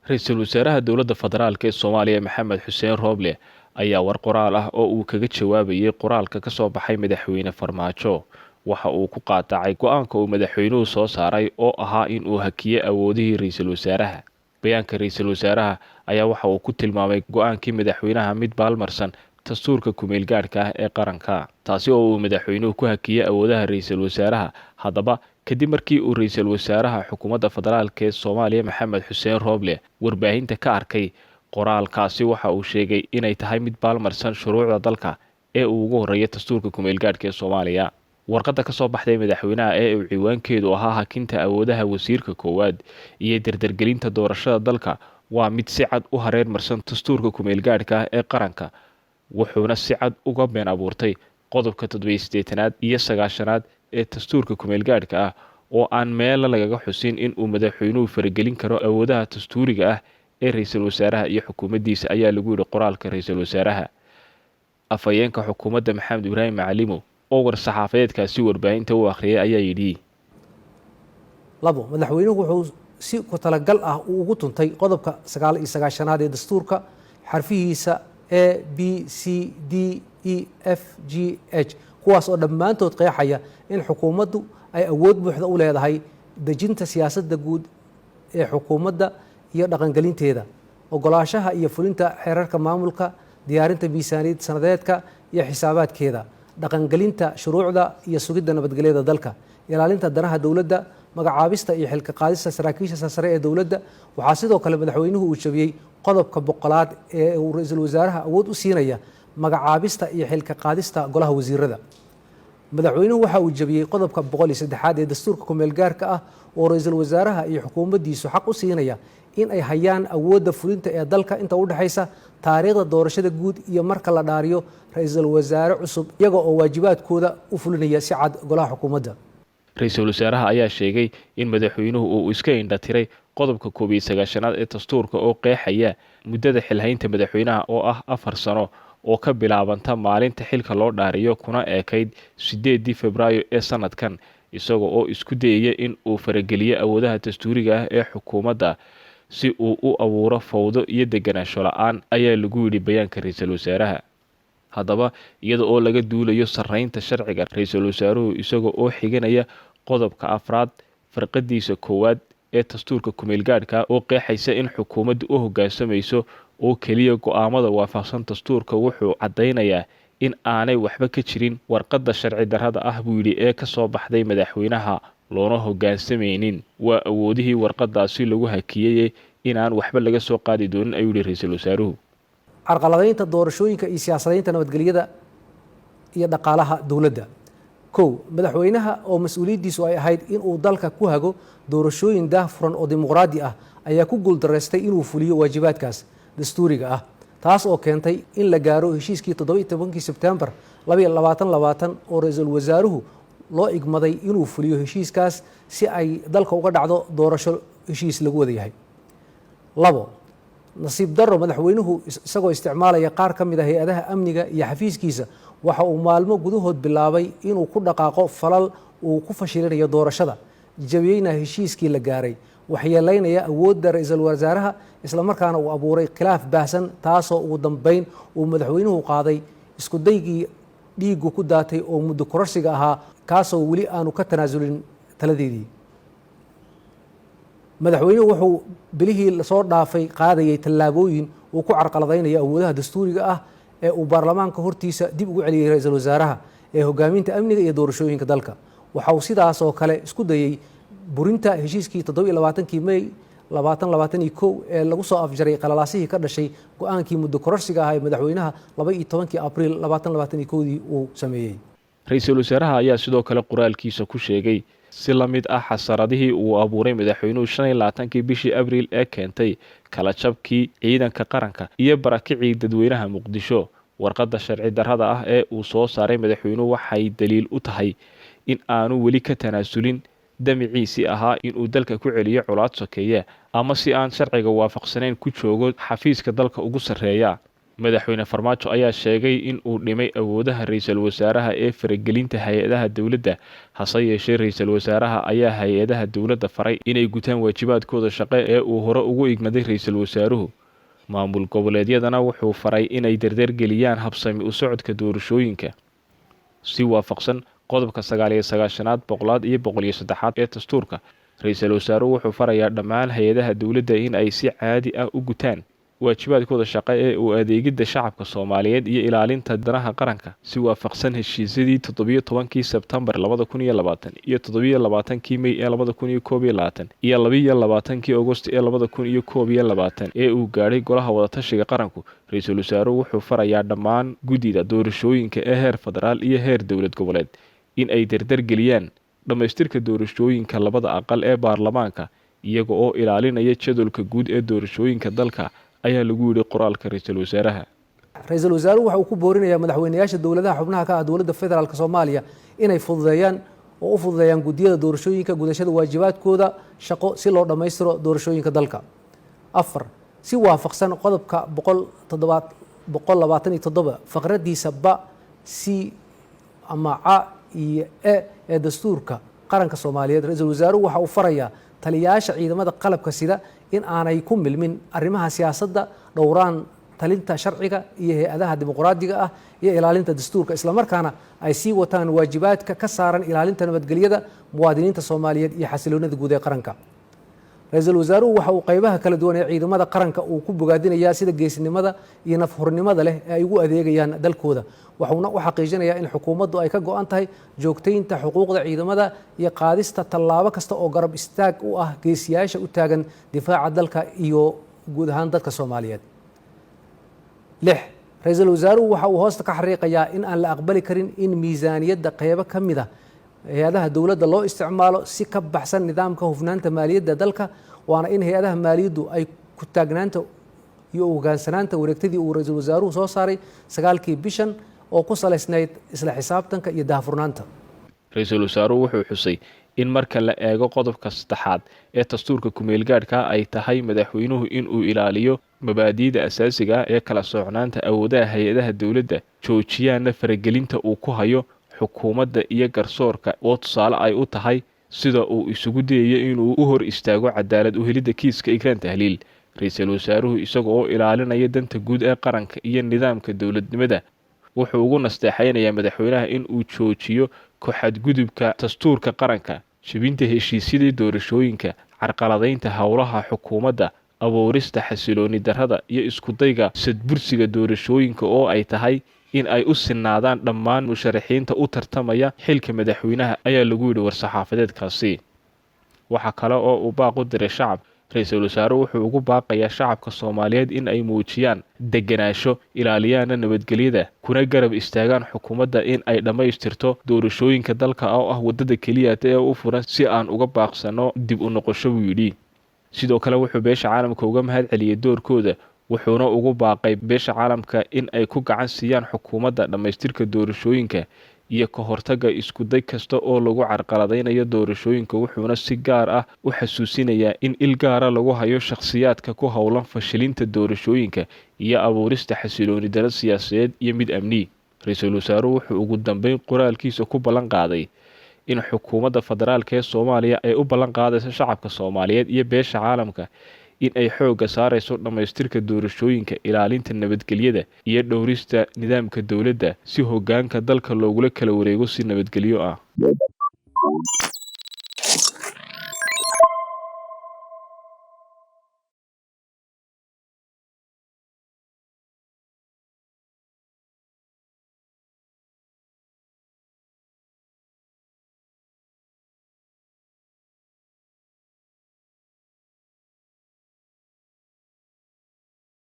Ra-iisul wasaaraha dowladda federaalk ee Soomaaliya Maxamed Xuseen Rooble ayaa war qoraal ah oo uu kaga jawaabayay qoraalka ka soo baxay madaxweyne Farmaajo waxa uu ku qaadacay go-aanka uu madaxweynuhu soo saaray oo ahaa in uu hakiyey awoodihii ra-iisul wasaaraha. Bayaanka ra-iisul wasaaraha ayaa waxa uu ku tilmaamay go-aankii madaxweynaha mid baalmarsan dastuurka kumeel gaadhka ah ee qaranka, taasi oo uu madaxweynuhu ku hakiyey awoodaha ra-iisul wasaaraha. Haddaba, kadib markii uu ra-iisul wasaaraha xukuumadda federaalk ee Soomaaliya Maxamed Xuseen Rooble warbaahinta ka arkay qoraalkaasi, waxa uu sheegay inay tahay mid baalmarsan shuruucda dalka ee uu ugu horreeya dastuurka kumeel gaadhka ee Soomaaliya. Warqadda ka soo baxday madaxweynaha ee uu ciwaankeedu ahaa hakinta awoodaha wasiirka koowaad iyo dardargelinta doorashada dalka waa mid si cad u hareer marsan dastuurka kumeel gaadhka ah ee qaranka, wuxuuna si cad uga been abuurtay qodobka 87aad iyo 90aad ee dastuurka kumeel gaadhka ah oo aan meela lagaga xusin in uu madaxweynuhu faragelin karo awoodaha dastuuriga ah ee ra-iisul wasaaraha iyo xukuumaddiisa, ayaa lagu yidhi qoraalka ra-iisul wasaaraha. Afhayeenka xukuumadda Maxamed Ibraahim Macalimo oo war-saxaafadeedkaasi warbaahinta u akhriyay ayaa yidhi: Labo, madaxweynuhu wuxuu si ku talagal ah uu ugu tuntay qodobka 99aad ee dastuurka xarfihiisa A, B, C, D, E, F, G, H, kuwaas oo dhammaantood qeexaya in xukuumaddu ay awood buuxda u leedahay dejinta siyaasadda guud ee xukuumadda iyo dhaqangelinteeda, ogolaanshaha iyo fulinta xeerarka maamulka, diyaarinta miisaaniyad sanadeedka iyo xisaabaadkeeda, dhaqangelinta shuruucda iyo sugidda nabadgelyada dalka, ilaalinta danaha dowladda, magacaabista iyo xilka qaadista saraakiisha sarsare ee dowladda. Waxaa sidoo kale madaxweynuhu uu jabiyey qodobka 100aad ee uu ra-iisul wasaaraha awood u siinaya magacaabista iyo xilka qaadista golaha wasiirada. Madaxweynuhu waxa uu jabiyey qodobka 103aad ee dastuurka kumeel gaarka ah oo ra-iisul wasaaraha iyo xukuumaddiisu xaq u siinaya in ay hayaan awoodda fulinta ee dalka inta u dhexaysa taariikhda doorashada guud iyo marka la dhaariyo ra-iisul wasaare cusub, iyaga oo waajibaadkooda u fulinaya si cad golaha xukuumadda. Ra-iisul wasaaraha ayaa sheegay in madaxweynuhu uu iska indhatiray qodobka 91aad ee dastuurka oo qeexaya muddada xilhaynta madaxweynaha oo ah 4 sano oo ka bilaabanta maalinta xilka loo dhaariyo kuna eekayd 8dii Febraayo ee sanadkan, isaga oo isku dayaya in uu farageliyo awoodaha dastuuriga ah ee xukuumadda si uu u abuuro fawdo iyo deganaansho la-aan, ayaa lagu yidhi bayaanka ra-iisul wasaaraha. Haddaba, iyada oo laga duulayo sarreynta sharciga, ra-iisul wasaaruhu isaga oo xiganaya qodobka 4aad farqadiisa koowaad ee dastuurka kumeel gaadhka oo qeexaysa in xukuumaddu u hoggaansamayso oo keliya go-aamada waafaqsan dastuurka, wuxuu caddaynayaa in aanay waxba ka jirin warqadda sharci darrada ah, buu yidhi, ee ka soo baxday madaxweynaha, loona hoggaansamaynin waa awoodihii warqadaasi lagu hakiyey inaan waxba laga soo qaadi doonin, ayuu yihi ra-iisul wasaaruhu. Carqaladaynta doorashooyinka iyo siyaasadaynta nabadgelyada iyo dhaqaalaha dowladda. Kow, madaxweynaha oo mas-uuliyaddiisu ay ahayd in uu dalka ku hago doorashooyin daahfuran oo dimuqraadi ah ayaa ku guuldaraystay inuu fuliyo waajibaadkaas dastuuriga ah, taas oo keentay in la gaaro heshiiskii 17kii Sebtembar 2020 oo ra-iisul wasaaruhu loo igmaday inuu fuliyo heshiiskaas si ay dalka uga dhacdo doorasho heshiis lagu wada yahay. Labo, nasiib darro, madaxweynuhu isagoo isticmaalaya qaar ka mid a hay-adaha amniga iyo xafiiskiisa waxa uu maalmo gudahood bilaabay inuu ku dhaqaaqo falal uu ku fashilinayo doorashada, jabiyeyna heshiiskii la gaaray, waxyeelaynaya awoodda ra-iisul wasaaraha, islamarkaana uu abuuray khilaaf baahsan, taasoo ugu dambeyn uu madaxweynuhu qaaday isku daygii dhiiggu ku daatay oo muddo kororsiga ahaa, kaasoo weli aanu ka tanaasulin taladeedii. Madaxweynuhu wuxuu bilihii lasoo dhaafay qaadayay tallaabooyin uu ku carqaladaynayo awoodaha dastuuriga ah ee uu baarlamaanka hortiisa dib ugu celiyey ra-iisul wasaaraha ee hogaaminta amniga iyo doorashooyinka dalka. Waxa uu sidaas oo kale isku dayey burinta heshiiskii 27kii May 2021 ee lagu soo afjaray qalalaasihii ka dhashay go-aankii muddo kororsiga ah ee madaxweynaha 12kii Abriil 2021dii uu sameeyey. Ra-iisul wasaaraha ayaa sidoo kale qoraalkiisa ku sheegay si la mid ah xasaradihii uu abuuray madaxweynuhu 25kii bishii Abriil ee keentay kala jabkii ciidanka qaranka iyo barakicii dadweynaha Muqdisho, warqadda sharci darrada ah ee uu soo saaray madaxweynuhu waxay daliil u tahay in aanu weli ka tanaasulin damiciisii ahaa inuu dalka ku celiyo colaad sokeeye ama si aan sharciga waafaqsanayn ku joogo xafiiska dalka ugu sarreeya. Madaxweyne Farmaajo ayaa sheegay in uu dhimay awoodaha ra-iisul wasaaraha ee faragelinta hay-adaha dowladda. Hase yeeshee, ra-iisul wasaaraha ayaa hay-adaha dowladda faray inay gutaan waajibaadkooda shaqe ee uu hore ugu igmaday ra-iisul wasaaruhu. Maamul goboleedyadana wuxuu faray inay dardargeliyaan habsami u socodka doorashooyinka si waafaqsan qodobka 99aad, 100aad iyo 103aad ee dastuurka. Ra-iisul wasaaruhu wuxuu farayaa dhammaan hay-adaha dowladda in ay si caadi ah u gutaan waajibaadkooda shaqe ee uu adeegidda shacabka Soomaaliyeed iyo ilaalinta danaha qaranka si waafaqsan heshiisyadii 17-kii Sebtembar 2020 iyo 27-kii Mey ee 2021 iyo 22-kii Agost ee 2021 ee uu gaadhay Golaha Wadatashiga Qaranku. Ra-iisul wasaaruhu wuxuu farayaa dhammaan guddida doorashooyinka ee heer federaal iyo heer dowlad goboleed in ay dardargeliyaan dhammaystirka doorashooyinka labada aqal ee baarlamaanka, iyaga oo ilaalinaya jadwalka guud ee doorashooyinka dalka, ayaa lagu yidhi qoraalka ra-iisul wasaaraha. Ra-iisul wasaaruhu waxa uu ku boorinayaa madaxweynayaasha dowladaha xubnaha ka ah Dowladda Federaalk Soomaaliya inay fududeeyaan oo u fududeeyaan guddiyada doorashooyinka gudashada waajibaadkooda shaqo si loo dhammaystiro doorashooyinka dalka. 4, si waafaqsan qodobka boqol toddobaad 127 faqradiisa ba, c ama ca iyo e ee dastuurka qaranka Soomaaliyeed, ra-iisul wasaaruhu waxa uu farayaa taliyayaasha ciidamada qalabka sida in aanay ku milmin arrimaha siyaasadda, dhowraan talinta sharciga iyo hay-adaha dimuqraadiga ah iyo ilaalinta dastuurka, islamarkaana ay sii wataan waajibaadka ka saaran ilaalinta nabadgelyada muwaadiniinta Soomaaliyeed iyo xasiloonida guud ee qaranka. Ra-iisul wasaaruhu waxa uu qaybaha kala duwan ee ciidamada qaranka uu ku bogaadinayaa sida geesinimada iyo nafhurnimada leh ee ay ugu adeegayaan dalkooda, waxuuna u xaqiijinayaa in xukuumaddu ay ka go-an tahay joogtaynta xuquuqda ciidamada iyo qaadista tallaabo kasta oo garab istaag u ah geesiyaasha u taagan difaaca dalka iyo guud ahaan dadka Soomaaliyeed. 6, ra-iisul wasaaruhu waxa uu hoosta ka xariiqayaa in aan la aqbali karin in miisaaniyadda qeybo ka mid a hay-adaha dowladda loo isticmaalo si ka baxsan nidaamka hufnaanta maaliyadda dalka, waana in hay-adaha maaliyaddu ay ku taagnaanta iyo hogaansanaanta wareegtadii uu ra-iisul wasaaruhu soo saaray 9-kii bishan oo ku salaysnayd isla xisaabtanka iyo daahfurnaanta. Ra-iisul wasaaruhu wuxuu xusay in marka la eego qodobka 3aad ee dastuurka kumeelgaadhka ay tahay madaxweynuhu inuu ilaaliyo mabaadi'da asaasiga ah ee kala socnaanta awoodaha hay-adaha dowladda, joojiyaana faragelinta uu ku hayo xukuumadda iyo garsoorka, oo tusaale ay u tahay sida uu isugu dayayo inuu u hor istaago cadaalad u helidda kiiska Ikraan Tahliil. Ra-iisul wasaaruhu isaga oo ilaalinaya danta guud ee qaranka iyo nidaamka dowladnimada, wuxuu ugu nasteexaynayaa madaxweynaha in uu joojiyo ku-xadgudubka dastuurka qaranka, jebinta heshiisyadii doorashooyinka, carqaladaynta howlaha xukuumadda, abuurista xasilooni darrada iyo iskudayga sadbursiga doorashooyinka oo ay tahay in ay u sinaadaan dhammaan musharaxiinta u tartamaya xilka madaxweynaha, ayaa lagu yidhi war-saxaafadeedkaasi. Waxaa kale oo uu baaq u diray shacab. Ra-iisul wasaaruhu wuxuu ugu baaqayaa shacabka Soomaaliyeed in ay muujiyaan deganaansho, ilaaliyaana nabadgelyada, kuna garab istaagaan xukuumadda in ay dhammaystirto doorashooyinka dalka oo ah waddada keliyata ee u furan si aan uga baaqsano dib u noqosho, buu yidhi. Sidoo kale wuxuu beesha caalamka uga mahad celiyey doorkooda, wuxuuna ugu baaqay beesha caalamka in ay ku gacan siiyaan xukuumadda dhammaystirka doorashooyinka iyo ka hortagga iskuday kasta oo lagu carqaladaynayo doorashooyinka. Wuxuuna si gaar ah u xasuusinayaa in il gaara lagu hayo shakhsiyaadka ku howlan fashilinta doorashooyinka iyo abuurista xasilooni daro siyaasadeed iyo mid amni. Ra-iisul wasaaruhu wuxuu ugu dambeyn qoraalkiisa ku ballan qaaday in xukuumadda federaalk ee Soomaaliya ay u ballan qaadayso shacabka Soomaaliyeed iyo beesha caalamka in ay xoogga saarayso dhammaystirka doorashooyinka, ilaalinta nabadgelyada iyo dhowrista nidaamka dowladda si hoggaanka dalka loogula kala wareego si nabadgelyo ah.